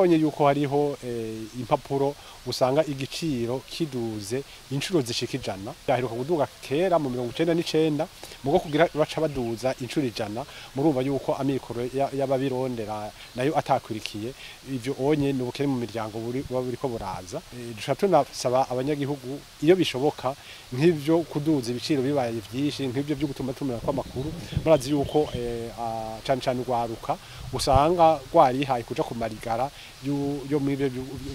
Twarabonye yuko hariho impapuro usanga igiciro kiduze inshuro zishika 100, byaheruka kuduga kera mu 99, mugo kugira baca baduza inshuro 100. Murumva yuko amikoro y'ababirondera nayo atakwirikiye. Ivyo onye n'ubukene mu miryango buriko buraza. Dushaka tunasaba abanyagihugu iyo bishoboka nk'ivyo kuduza ibiciro bibaye vyinshi, nk'ivyo byo gutuma tumira kw'amakuru, murazi yuko cane cane urwaruka usanga rwarihaye kuja kumarigara yo muri ibyo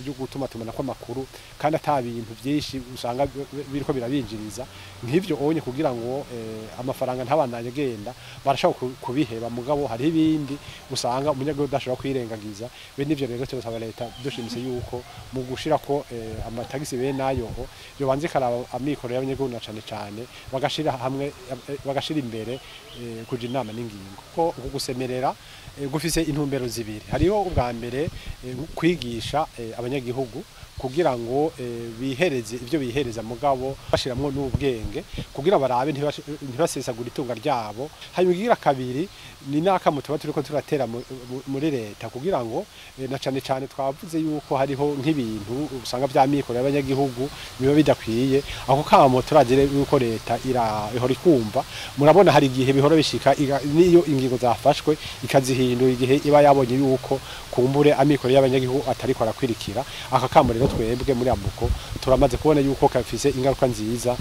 byo gutuma tumana kw'amakuru, kandi ata bintu byinshi usanga biriko birabinjiriza. Nk'ivyo onye kugira ngo amafaranga ntabandanye agenda, barashobora kubiheba, mugabo hari ibindi usanga umunyagihugu adashobora kwirengagiza. Be n'ivyo rero turasaba leta dushimitse yuko mu gushirako amatagisi bene ayo yobanze ikaraba amikoro y'abanyagihugu, na cane cane bagashira hamwe, bagashira imbere kuja inama n'ingingo. Ko uku gusemerera gufise intumbero zibiri. Hariho ubwa mbere kwigisha abanyagihugu kugira ngo bihereze ivyo bihereza, mugabo bashiramwo n'ubwenge kugira barabe ntibasesagura itunga ryabo. Hanyuma igira kabiri ni n'akamo tuba turiko turatera muri leta kugira ngo na cane cane twavuze yuko hariho nk'ibintu usanga vya mikoro y'abanyagihugu biba bidakwiye. Ako kamo turagire yuko leta ihora ikumva. Murabona hari igihe bihora bishika niyo ingingo zafashwe ikazihindura igihe iba yabonye yuko kumbure amikoro y'abanyagihugu atariko arakwirikira. Aka kamo rero twebwe muri Abuko turamaze kubona yuko kafise ingaruka nziza.